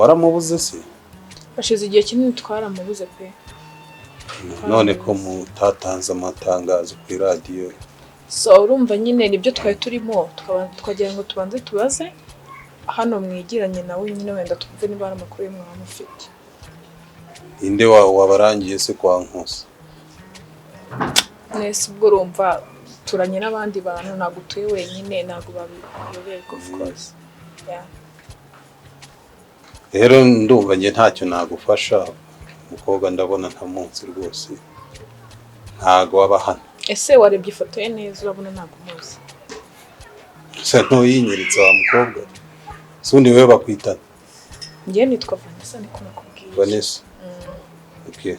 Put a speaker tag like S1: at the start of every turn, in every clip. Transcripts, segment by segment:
S1: Waramubuze se?
S2: Hashize igihe kinini twaramubuze pe.
S1: None ko mutatanze amatangazo kuri radiyo?
S2: So urumva nyine nibyo twari turimo, twagira ngo tubanze tubaze hano mwigiranye nawe nyine, wenda twumve niba hari amakuru ye mwaba mufite.
S1: Inde wawe wabarangiye se kwa Nkusi?
S2: Nese ubwo urumva turanye n'abandi bantu, ntabwo utuye wenyine, ntabwo babiyoberwa of course. Yeah.
S1: Rero ndumva njye ntacyo nagufasha, umukobwa ndabona ntamunsi rwose, ntago waba hano.
S2: Ese warebye ifoto ye neza urabona ntabwo umuzi?
S1: Se ntuyinyiritse wa mukobwa? Se undi wewe bakwitana?
S2: Njye nitwa Vanessa, niko nakubwiye.
S1: Vanessa. Okay.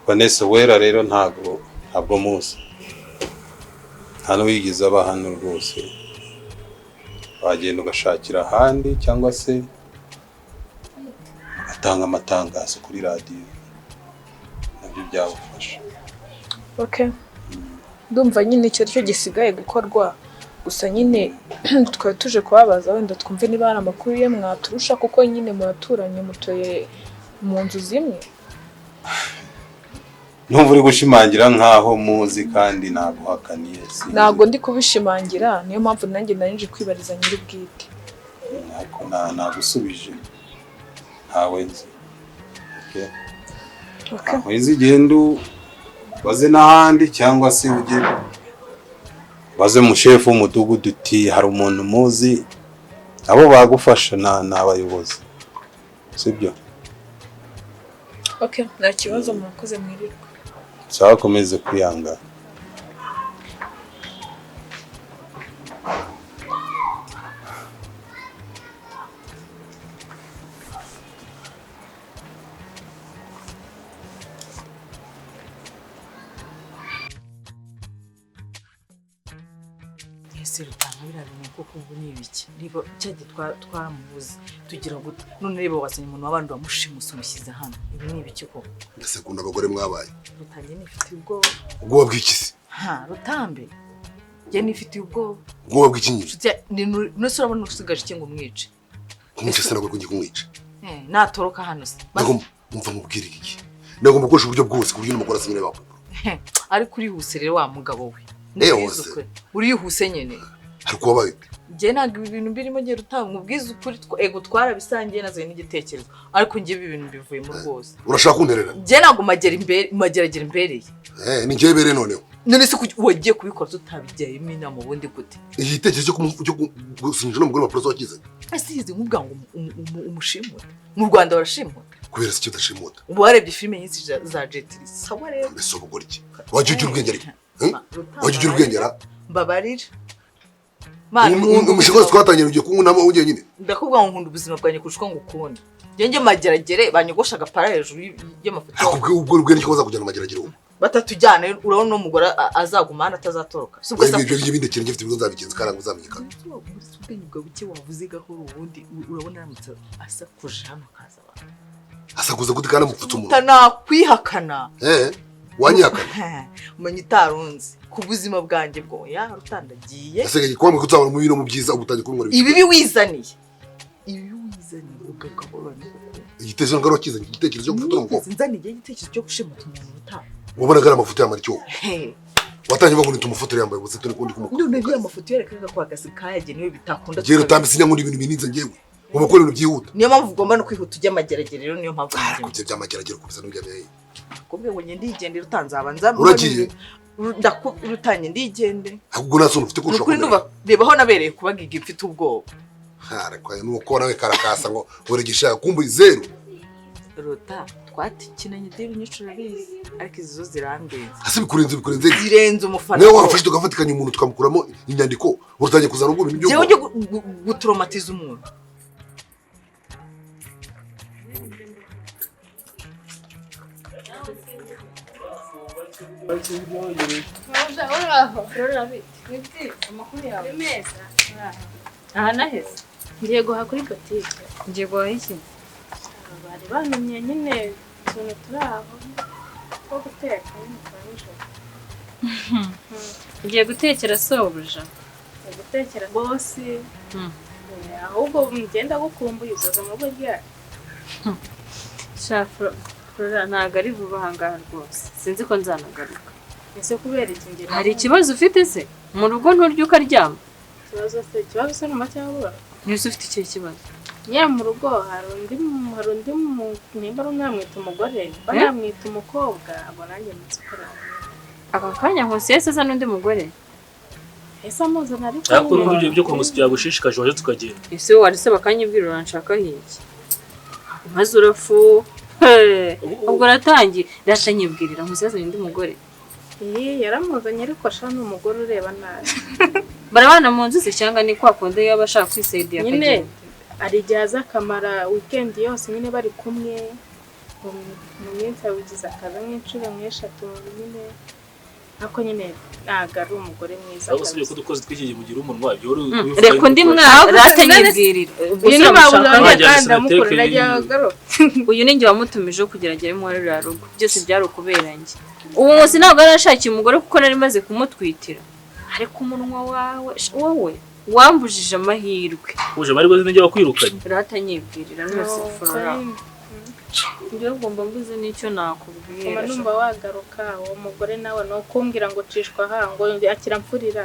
S1: Vanessa wera rero ntabwo muzi. Nta n'uwigeze aba hano rwose. Wagenda ugashakira ahandi cyangwa se ugatanga amatangazo kuri radiyo, nabyo byagufasha.
S2: Okay. Ndumva nyine icyo aricyo gisigaye gukorwa, gusa nyine twari tuje kubabaza wenda twumve niba hari amakuru ye mwaturusha, kuko nyine muraturanye, mutuye mu nzu zimwe.
S1: Numva uri gushimangira nkaho muzi kandi naguhakaniye.
S2: Ntabwo ndi kubishimangira, niyo mpamvu nanjye nari nje kwibariza nyiri bwite.
S1: Ntabwo nagusubije, ntawe nzi. Okay.
S2: Okay.
S1: Nzi igenda baze n'ahandi cyangwa se ujye baze mu shefu w'umudugudu uti hari umuntu muzi, abo bagufasha ni abayobozi, sibyo?
S2: Okay, nta kibazo, murakoze mwirirwa.
S1: Sawa, komeze kwihangana.
S3: Ese rutanga biriya bintu koko ubu ni ibiki? Reba cyagiye twaramubuze tugira gute? None reba wazanye umuntu w'abandi wamushimuse umushyize hano. Ibi ni ibiki koko?
S4: Mbese ukunda abagore mwabaye?
S3: Rutange nifitiye ubwoba.
S4: Ubwoba bw'iki se?
S3: Ha, Rutambe. Njye nifitiye ubwoba.
S4: Ubwoba bw'iki nyine?
S3: None se urabona usigaje iki ngo umwice?
S4: Kumwica se ntabwo ngiye kumwica.
S3: Natoroka hano se.
S4: Umva nkubwire iki? Nagomba gukoresha uburyo bwose ku buryo n'umugore asinyira impapuro.
S3: Ariko urihuse rero wa mugabo we. Urihuse nyine.
S4: Ariko wabaye
S3: njye ntabwo ibi bintu birimo ngiye rutanga ubwiza ukuri, ego twarabisangiye nazanye n'igitekerezo, ariko njye ibi bintu bivuyemo rwose.
S4: Urashaka kunterera?
S3: Njye ntabwo mageragera imbereye.
S4: Ni njye bereye noneho.
S3: None se wagiye kubikora tutabigiyemo inama ubundi gute?
S4: Igitekerezo cyo gusinyisha n'umugore impapuro wakizanye?
S3: Ese yize nk'ubwa ngo umushimute. Mu Rwanda barashimuta.
S4: Kubera se icyo udashimuta?
S3: Ubu warebye filime nyinshi za Jet Li. Sawa rero.
S4: Mbese ubugoryi. Wajya ugira ubwenge ariko. Wajya ugira ubwenge ra?
S3: Mbabarira.
S4: Umushinga twatangiye ugiye kunkunamo ujye nyine.
S3: Ndakubwira ngo nkunda ubuzima bwanjye kurusha uko ngukunda. Njye mageragere banyogosha agapara hejuru y'amafoto.
S4: Akubwiye ubwo ubwenge ko bazakujyana mageragere ubu.
S3: Batatujyana urabona uno mugore azaguma hano atazatoroka.
S4: Si ubwo ibyo bindekere ngifite ibigo nzabigenza kandi ngo uzamenyekana.
S3: Ubwenge bwawe buke wavuze gahoro ubundi urabona aramutse asakuje hano akaza abantu.
S4: Asakuza gute kandi amupfutse umunwa?
S3: Utanakwihakana.
S4: Wanyihakana.
S3: Umenya utarunze ku buzima bwanjye bwo ya rutandagiye.
S4: Asigaye kwamwe kuzabona mu bino mu byiza ubutangiye kunywera
S3: ibibi. Ibi wizaniye. Ibi wizaniye ugakabona.
S4: Igitekerezo ngaro kizanye igitekerezo cyo gufotora umukobwa.
S3: Nzaniye igitekerezo cyo gushimuta umuntu utaha.
S4: Ubona gara amafoto yamara icyo. Watangiye bavuga ngo tumufotora yambaye ubusa turi kundi kumuka.
S3: None bya amafoto yerekaga kwa gasi kayagenewe bitakunda.
S4: Ngiye rutambi sinya nkunda ibintu bininze ngewe. Ngomba gukora ibintu byihuta.
S3: Niyo mpamvu ugomba no kwihuta ujya amageragere rero niyo mpamvu.
S4: Kubye by'amageragere kubisa n'ujya byaye.
S3: Kubwe ngo ndigendera utanzabanza.
S4: Uragiye?
S3: Rutanye ndigende.
S4: Ahubwo nta soni ufite kurusha.
S3: Nukuri ndumva reba aho nabereye kubagiga mfite ubwoba.
S4: Harakwa nuko nawe karakasa ngo uregesha kumburi zero.
S3: Ruta twatikinanye diri nyinshi urabizi ariko izo zo zirandenze.
S4: Ase bikurenze
S3: zirenze umufana.
S4: Niwe wafashe tugafatikanya umuntu tukamukuramo inyandiko urutangiye kuzana ubwo ibintu byo.
S3: Jewe ujye gutraumatiza umuntu.
S5: Aha naheze ngiye guhaha kuri botike.
S6: Ngiye guhaha iki?
S5: Bari bantumye nyine utuntu turi aho two guteka nyine twa nijoro.
S6: Ugiye gutekera sobuja?
S5: Ngiye gutekera bosi. Ahubwo ngenda gukumbuye, uzaza mu rugo ryari?
S6: Sha Flora, ntabwo ari vuba ahangaha rwose, sinzi ko nzanagaruka.
S5: Ese kubera iki? Ngera
S6: Hari ikibazo ufite se? Mu rugo nturya ukaryama?
S5: Ikibazo se numa cyabura?
S6: Ntese ufite ikihe kibazo?
S5: Nyine mu rugo hari undi nimba ari namwita umugore, nimba
S6: Eh?
S5: namwita umukobwa, abo nanjye nzi ko namwita.
S6: Aka kanya Nkusi yahise aza n'undi mugore?
S5: Ese amuzana, ariko
S7: Ariko
S5: nyine
S7: n'ubu ibyo byo kwa Nkusi byagushishikaje, waje tukagenda.
S6: Ese wowe wari se bakanyibwira, uranshakaho iki? Maze urafu. He, ubwo uratangiye, rata nyibwirira, Nkusi yazanye undi mugore?
S5: Iyi yaramuzanye, ariko sha ni umugore ureba nabi.
S6: Barabana mu nzu se, cyangwa ni kwa kundi yaba ashaka kwisaidiya
S5: Nyine
S6: akagenda?
S5: hari igihe aza akamara weekend yose nyine bari kumwe, mu minsi yabugize akaza nk'inshuro nk'eshatu nyine, ariko nyine ntabwo ari umugore mwiza.
S7: Ariko usibye ko
S5: Kabisa.
S7: udukozi tw'iki gihe mugira umunwa, ibyo uri
S6: Reka undi mwana, rata nyibwirira, ubwo
S5: Uyu
S6: se
S5: ni
S6: uramushaka?
S5: mabuja
S7: Wajyana
S5: kandi ndamukunda.
S7: Sonateke.
S5: Najya agaruka.
S6: Uyu ni njye wamutumijeho kugira agere muri ruriya rugo, byose byari ukubera njye. Ubu munsi ntabwo yari ashakiye umugore kuko nari maze kumutwitira, ariko umunwa wawe wowe wambujije amahirwe.
S7: Uje bari bazi n'ibyo wakwirukanye.
S6: Rata nyibwirira rwose, Flora, njyewe ugomba mbuze n'icyo nakubwira.
S5: Nguma numva wagaruka. Uwo mugore nawe ni ukumbwira ngo cishwa aha, ngo akira mfurira.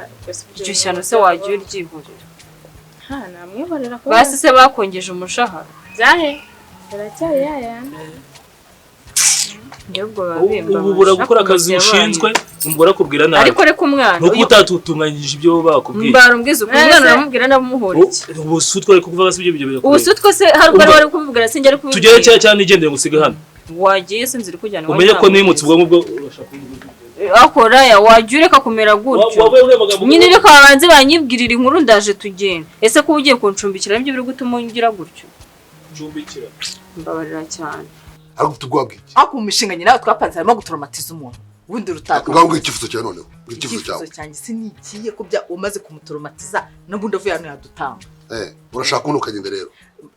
S6: Iryo shyano se wajya uryihorera?
S5: Ha, namwihorera ko.
S6: Basi se bakongeje umushahara?
S5: Byahe, biracyari yayandi.
S6: Njyewe ubwo biba
S7: Ubu
S6: bimbabaje.
S7: ubura gukora akazi
S6: Ariko
S7: ushinzwe, umugore akubwira nabi.
S6: Ariko reka umwana
S7: Nuko utatutunganyije ibyo bakubwiye.
S6: Mbara umbwiza ukuri, umwana
S5: Ese-
S6: uramubwira namuhora iki?
S7: Ubu si utwo ari kuvuga se, ibyo
S6: Ubu
S7: birakureba?
S6: si utwo se, hari ubwo
S7: Umva.
S6: wari kubibwira, sinjye ari
S7: Tugere
S6: kubibwira.
S7: cyane cyane, igendere ngo usige hano.
S6: Wagiye se, nzira ikujyana iwacu
S7: Umenye ko
S6: ntabwo
S7: nimutse
S6: ubizi.
S7: ubwonko bwo urashaka
S6: Akora ya wajya ureka kumera gutyo.
S7: Wabaye ureba amagambo.
S6: Nyine reka babanze banyibwirira inkuru, ndaje tugenda. Ese kuba ugiye kuncumbikira nibyo biri gutuma ngira gutyo?
S7: Cumbikira.
S6: Mbabarira cyane.
S4: Ariko ufite ubwoba bw'iki?
S3: Ariko mu mishinga nyine nawe twapanze harimo gutoromatiza umuntu ubundi rutaka.
S4: Ngaho mbwira icyifuzo cyawe noneho, mbwira icyifuzo
S3: Icyifuzo
S4: cyawe.
S3: cyanjye si nikiye ko bya umaze kumutoromatiza, n'ubundi avuye hano yadutanga.
S4: Urashaka ubundi ukagenda rero?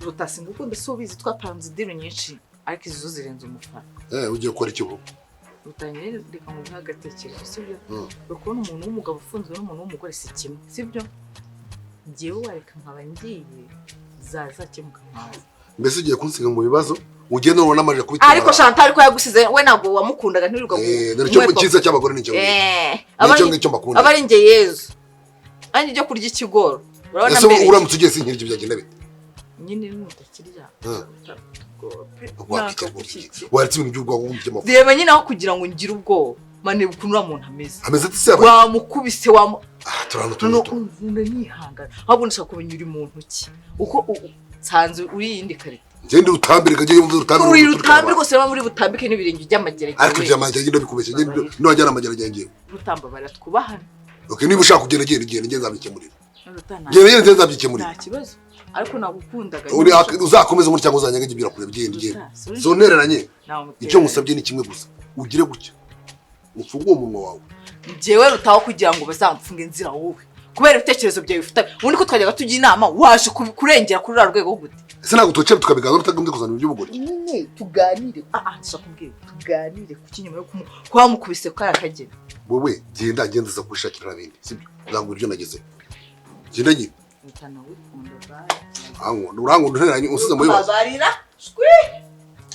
S3: Rutasi, ngukunda si ubizi, twapanze deal nyinshi ariko izi zo zirenze umufana.
S4: Ugiye gukora iki ubu?
S3: Rutangire, reka nguhe agatekerezo, sibyo?
S4: Mm.
S3: Uri kubona umuntu w'umugabo ufunzwe n'umuntu w'umugore si kimwe, sibyo? Njyewe wareka nkaba ngiye, zazakemuka nkaza.
S4: Mbese ugiye kunsiga mu bibazo, ugenda ubona amaje kubitwara?
S3: Ariko Chantal ko yagusize, we ntabwo wamukundaga, ntiwirirwa
S4: Dore icyo cyiza cy'abagore ni icyo ngicyo.
S3: Aba
S4: Nicyo ngicyo mbakunda.
S3: Aba ari njye Yezu, nanjye ibyo kurya ikigoro urabona
S4: Ese
S3: mbere.
S4: uramutse ugiye sinkira, ibyo byagenda bite?
S3: Nyine nutakirya.
S4: Waretse ibintu by'urwagwa by'amafu.
S3: Reba nyine, aho kugira ngo ngire ubwoba, maneba ukuntu uriya muntu ameze.
S4: Ameze ati se yabaye?
S3: Wamukubise, wamu
S4: Ah, turahano
S3: noneho
S4: turi.
S3: unkunda nihangana, ahubwo ndashaka kumenya uri muntu ki, uko nsanze uri iyindi karita.
S4: Ngende urutambire kajye yumva urutambire.
S3: Uri rutambi rwose, reba muri butambike n'ibirenge by'amageragere.
S4: Ariko ibyo amageragere ndabikubeshya, ngende niwajyana amageragere ngewe.
S3: Rutamba, baratwubahana.
S4: Okay, niba ushaka kugenda, genda, genda, ngende nzabyikemurira.
S3: Ruta,
S4: Genda, genda, nzabyikemurira.
S3: Nta kibazo, ariko nagukundaga.
S4: Uri uzakomeza muri cyangwa uzanyanga, ibyo birakureba, genda, genda. Zontereranye. Icyo ngusabye ni kimwe gusa, ugire gutya ufunge uwo munwa wawe.
S3: Njyewe rutaho kugira ngo bazamfunge inzira wowe kubera ibitekerezo byawe bifite, ubundi ko twajyaga tujya inama, waje kurengera kuri uriya rwego gute?
S4: Ese ntabwo twicara tukabiganira utagombye kuzana iby'ubugoryi?
S3: Nyine tuganire, ah, ndashaka kubwira tuganire kuki nyuma yo kuba wamukubise kariya kageni.
S4: Wowe genda, genda, uza kwishakira bindi, sibyo? Nzangura ibyo nagezeho, genda nyine.
S3: Utanawukunda, bye.
S4: Urankunda, urankunda, untereranye usize mu bibazo.
S3: Babarira.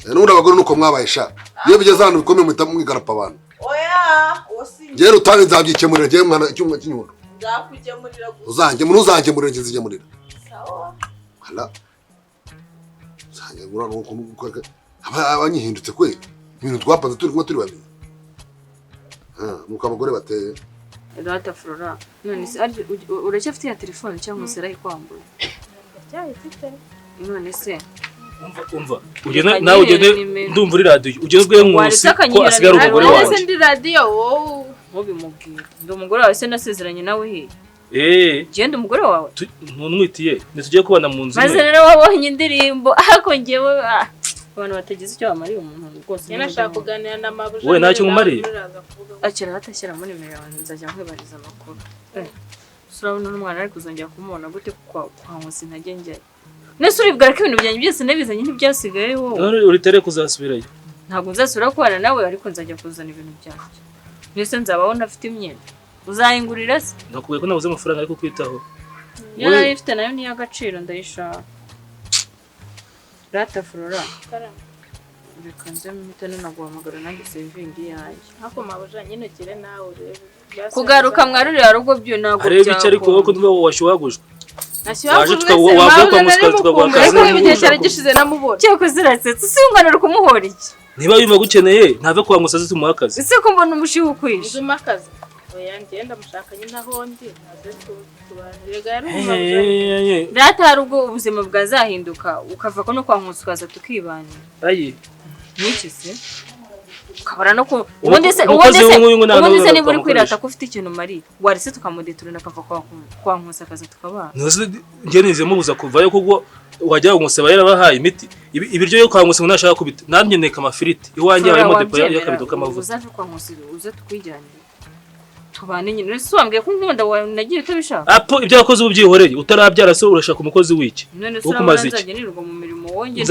S4: N'ubundi abagore nuko mwabaye sha, iyo bigeze ahantu bikomeye muhita mwigarapa abantu.
S3: Oya, uwo si.
S4: Njyewe rutange nzabyikemurira njyewe, mwana icyuma cy'inyundo.
S3: Nzakugemurira gusa.
S4: Uzangemurira, uzangemurira, njye nzigemurira.
S3: Sawa.
S4: Hala uzangemurira abanyihindutse kweli, ibintu twapanze turi kumwe turi babiri. Ah, nuko abagore bateye.
S6: Rata Flora, none se uracyafite ya telefone cyangwa se arayikwambuye?
S5: Ndacyayifite.
S6: None se
S7: Umva, umva, ugende nawe, ugende.
S6: Nimero.
S7: Ndumva uri radiyo, ugende ubwe Nkusi
S6: Waretse
S7: ko
S6: akanyihera
S7: asigara
S6: nimero.
S7: umugore
S5: Wowe
S7: wanjye.
S5: se ndi radiyo wowe?
S6: Ntubimubwire, ndi umugore wawe se? Nasezeranye nawe he? Genda umugore wawe.
S7: Ntunwitiye, ntitugiye kubana mu nzu
S6: Maze
S7: imwe.
S6: rero wabonye indirimbo, ariko njyewe abantu batagize icyo bamariye umuntu rwose.
S5: Njye nashaka kuganira na mabuja.
S7: Wowe ntacyo nkumariye?
S5: Uraza kuvuga.
S6: Akira hatashyiramo nimero yawe, nzajya nkwibariza amakuru. Ese urabona n'umwana ari kuzongera kumubona gute kwa Nkusi ntajya njyayo? Nese uribwira ko ibintu byanjye byose nabizanye ntibyasigaye wowe?
S7: None uritere kuzasubirayo?
S6: Ntabwo nzasubira kubana nawe, ariko nzajya kuzana ibintu byanjye. Mbese nzabaho ntafite imyenda? Uzayingurira se?
S7: Nakubwiye ko nabuze amafaranga ariko kwitaho.
S6: Niyo nari mfite nayo ni iy'agaciro ndayishaka. Rata Flora. Reka nze mpite nanaguhamagara nanjye sevingi yanjye.
S5: Ariko mabuja nyine ugire nawe urebe.
S6: Kugaruka mwarurira rugo byo ntabwo
S7: Arebe icyo ariko wowe ko ndumva washyuhagujwe.
S5: Nashyuhagujwe
S7: Waje wavuye kwa Musika tukaguha akazi.
S5: Ariko igihe cyari gishize namubona.
S6: Cyeko zirasetse ese ungana uri kumuhora iki?
S7: Niba yumva gukeneye ntave kwa Musazi tumuha akazi.
S6: Ese ko mbona umushiha ukwishe.
S5: Nzuma akazi. Oya ngenda mushaka nyine aho ndi naze tubanire ga yari.
S6: Rata hari ubwo ubuzima bwazahinduka ukava ko no kwa Nkusi ukaza tukibanira.
S7: Ayi.
S6: Niki se? Ukabara no ku ubundi se niba uri kwirata ko ufite ikintu mari warese tukamudeturana akava kwa Nkusi akaza tukabana.
S7: Ntuzi njye nize mubuza kuvayo kuko wajya ngo Nkusi yarabahaye imiti ibiryo yo kwa Nkusi ngo nashaka kubita namye neka amafiriti iwanjye harimo depo y'akabido k'amavuta.
S6: Uzaje kwa Nkusi uze tukwijyanire tubane nyine. Ese wambwiye ko nkunda nagiye utabishaka?
S7: Apo ibyo wakoze ubu byihoreye utarabyara se urashaka umukozi w'iki?
S6: None se urabona nzajya nirirwa mu mirimo wongeye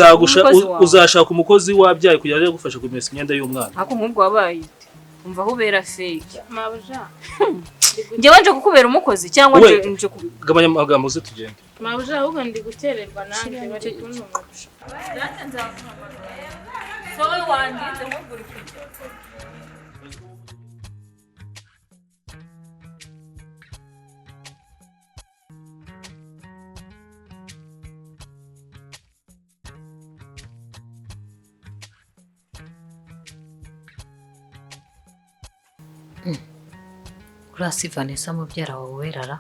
S7: uzashaka umukozi wabyaye kugira ngo agufashe kumesa imyenda y'umwana.
S6: Ako nk'ubwo wabaye ute? Umva aho ubera fake.
S5: Mabuja.
S6: Njye wanje kukubera umukozi cyangwa nje
S7: gabanya amagambo uze tugende.
S5: Mabuja ahubwo ndi gukererwa nanjye bari kuntuma.
S6: Data nzaguhamagara. Sowe wanditse nk'ubwo kujya.
S8: Urasi Vanessa mubyara wawe werara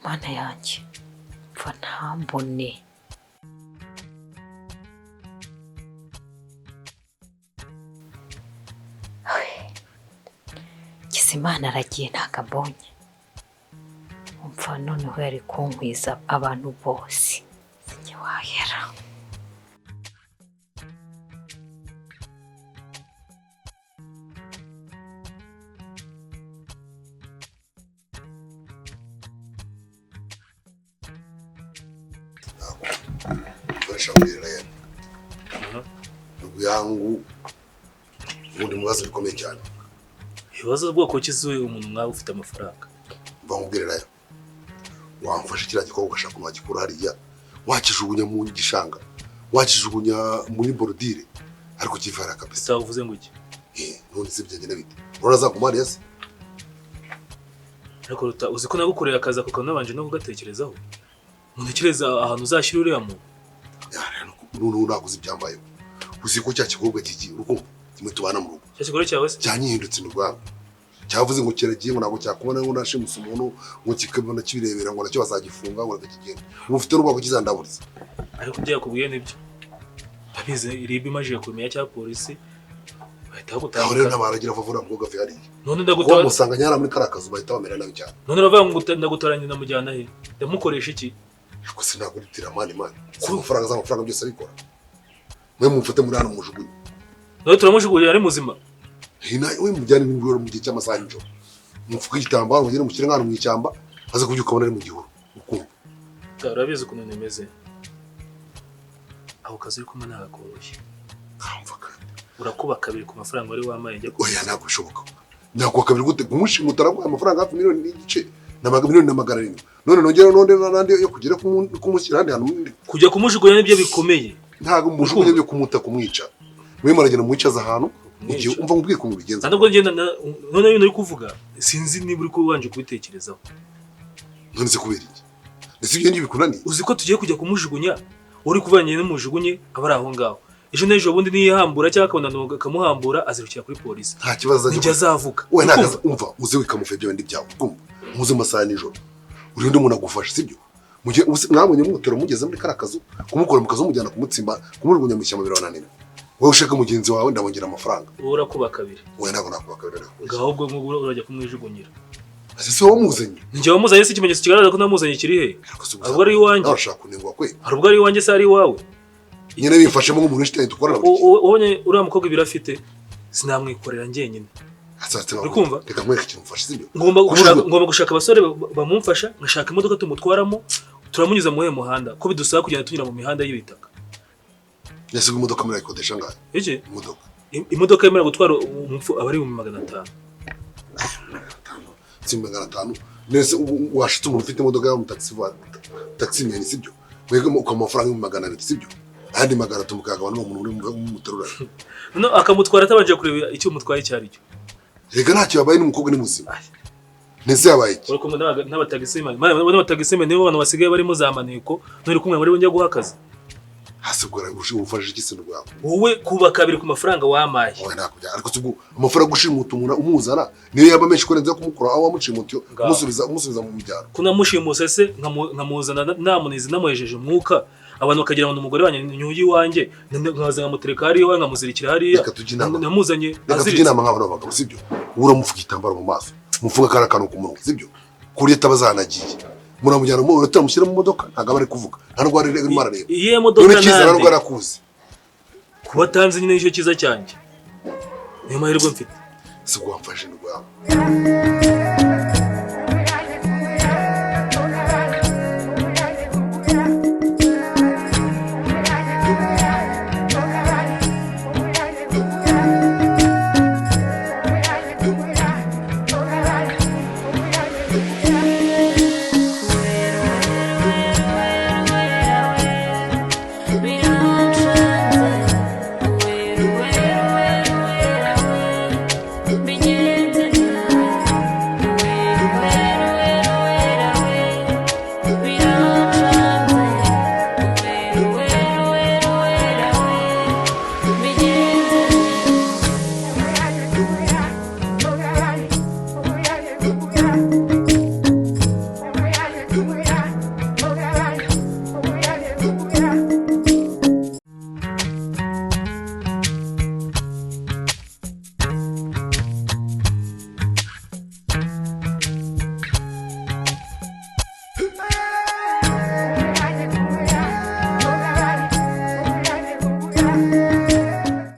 S8: mana yanjye mva ntambone. Kizimana aragiye ntakabonye umva noneho yari kunkwiza abantu bose sinjye wahera.
S4: Ndugu yangu ubundi mubazo bikomeye cyane.
S7: Ibibazo bwoko kizuye umuntu mwawe ufite amafaranga.
S4: Bamubwire rayo. Wamfasha kiriya gikorwa ugashaka mwagikura hariya wakijugunya mu gishanga wakijugunya muri borodire ariko kivara kabisa.
S7: Uvuze ngo iki?
S4: None se byagenda bite? Uraza kumara se?
S7: Ariko ruta uzi ko nagukorera akazi ako kanabanje no kugatekerezaho. Muntekereza ahantu uzashyira uriya muntu.
S4: None naguze ibyambaye. Uzi ko cya kikobwa kiki urukumva kimwe tubana mu rugo.
S7: Cya kigore cyawe se?
S4: Cyanyihindutse ndwara. Cyavuze ngo kiragiye ngo ntabwo cyakubona ngo nashimusa umuntu ngo kikabona kibirebera ngo nacyo bazagifunga ngo nakigenda. Ubu ufite n'ubwako kizandaburiza.
S7: Ariko ibyo yakubwiye nibyo. Abize ribi imajije kumenya cya polisi bahita bagutanga.
S4: Aho rero nabaragira vavura mukobwa avuye hariya.
S7: None ndagutara.
S4: Musanga nyara muri karakazu bahita bamera nabi cyane.
S7: None uravuga ngo ndagutaranye ndamujyana he? Ndamukoresha iki?
S4: Ariko sinagurutira mani mani. Si amafaranga z'amafaranga byose abikora. Mwe mumfate muri hano mujugunye.
S7: None turamujugunye ari muzima.
S4: Hina we mujyane n'ingoro mu gihe cy'amasaha y'ijoro. Mupfuke igitambaro mugire mushyire nk'ahantu mu ishyamba aze kubyuka abona ari mu gihuru. Ukumva.
S7: Urabizi ukuntu nimeze. Ako kazi uri kumwe nagakoroshye.
S4: Kamva kandi.
S7: Urakuba kabiri ku mafaranga wari wamaye njya
S4: ku. Oya ntabwo bishoboka. Nakuba kabiri gute kumushimuta araguha amafaranga hafi miliyoni n'igice na miliyoni na 700. None nongera none nandi yo kugera kumushyira handi hantu
S7: kujya kumujugunya nibyo bikomeye.
S4: Ntago mujugunya byo kumuta kumwica. Mwe muragenda mwicaza ahantu ugiye umva ngubwiye ko mubigenza.
S7: Ntabwo ngenda none ibintu uri kuvuga sinzi niba uri kubanje kubitekerezaho.
S4: None se kubera iki? Ndetse ibyo ngiye bikunaniye.
S7: Uzi ko tugiye kujya kumujugunya uri kuvanye n'umujugunye abari aho ngaho. Ejo n'ejo bundi niyihambura cyangwa akabona akamuhambura azirukira kuri polisi.
S4: Nta kibazo
S7: azajya azavuga.
S4: We nagaza umva uze wikamufe ibyo bindi byawe. Umva muze masaha nijoro. Uri undi umuntu agufasha sibyo? Mujye mwabonye mutero mugeze muri karakazu kumukora mukazo mujyana kumutsimba kumujugunya mu ishyamba birabananira. Wowe ushaka mugenzi wawe ndabongera amafaranga.
S7: Wowe urakuba kabiri.
S4: Wowe ntabwo nakuba kabiri.
S7: Ahubwo urajya kumwijugunyira.
S4: Ese si wowe muzanye?
S7: Njye wamuzanye se ikimenyetso kigaragaza ko namuzanye kiri he? Ahubwo ari iwanjye.
S4: Nawe urashaka kunengwa kwe.
S7: Hari ubwo ari iwanjye se ari iwawe?
S4: Nyine bimfashemo nk'umuntu w'inshuti dukorana buri gihe.
S7: Ubonye uriya mukobwa ibiro afite sinamwikorera njyenyine. Urikumva?
S4: Reka nkwereke ikintu mfasha sibyo?
S7: Ngomba gushaka abasore bamumfasha ngashaka imodoka tumutwaramo turamunyuza mu muhanda ko bidusaba kugenda tunyura mu mihanda y'ibitaka.
S4: Nese imodoka muri ayikodesha ngahe?
S7: Iki?
S4: Imodoka.
S7: Imodoka yemera gutwara umupfu abari mu 500.
S4: Si 500. Nese washitse umuntu ufite imodoka ya taxi taxi meni, sibyo? Mwebwe ukamuha amafaranga 200,000, sibyo? Ayandi 300 mukayagabana n'uwo muntu uri muterura.
S7: No akamutwara atabanje kureba icyo umutwaye icyo ari cyo.
S4: Rega ntacyo yabaye, n'umukobwa ni muzima. Nese yabaye iki?
S7: Uri kumwe n'abatagisimani, n'abatagisimani nibo bantu basigaye barimo za maneko. Nturi kumwe muri bo njya guha akazi.
S4: Hasi ubwo ufashe iki se rwawe?
S7: Wowe kuba kabiri ku mafaranga wamaye.
S4: Wowe ntakujya, ariko ubwo amafaranga gushimuta umuntu umuzana niyo yaba menshi kurenza kumukura aho wamushimuta, umusubiza mu byaro.
S7: Kunamushimuse se nkamuzana namunize namuhejeje umwuka, abantu bakagira ngo umugore wanjye nyuye iwanjye, nkaza nkamutereka hariya iwawe, nkamuzirikira hariya.
S4: Reka tujye inama.
S7: Namuzanye
S4: Reka tujye inama nk'abana b'abagabo, sibyo? Wowe uramufuka igitambaro mu maso, mufunga kariya kantu ku munwa, sibyo? Ku buryo ataba azanagiye. Muramujyana mu turamushyira mu modoka, ntabwo aba ari kuvuga, nta nubwo arimo arareba.
S7: Iyihe modoka?
S4: None cyiza nta nubwo
S7: Nande
S4: arakuzi.
S7: Kuba atanze nyine nicyo cyiza cyanjye, niyo mahirwe mfite.
S4: Si ubwo wamfashe ndwawe.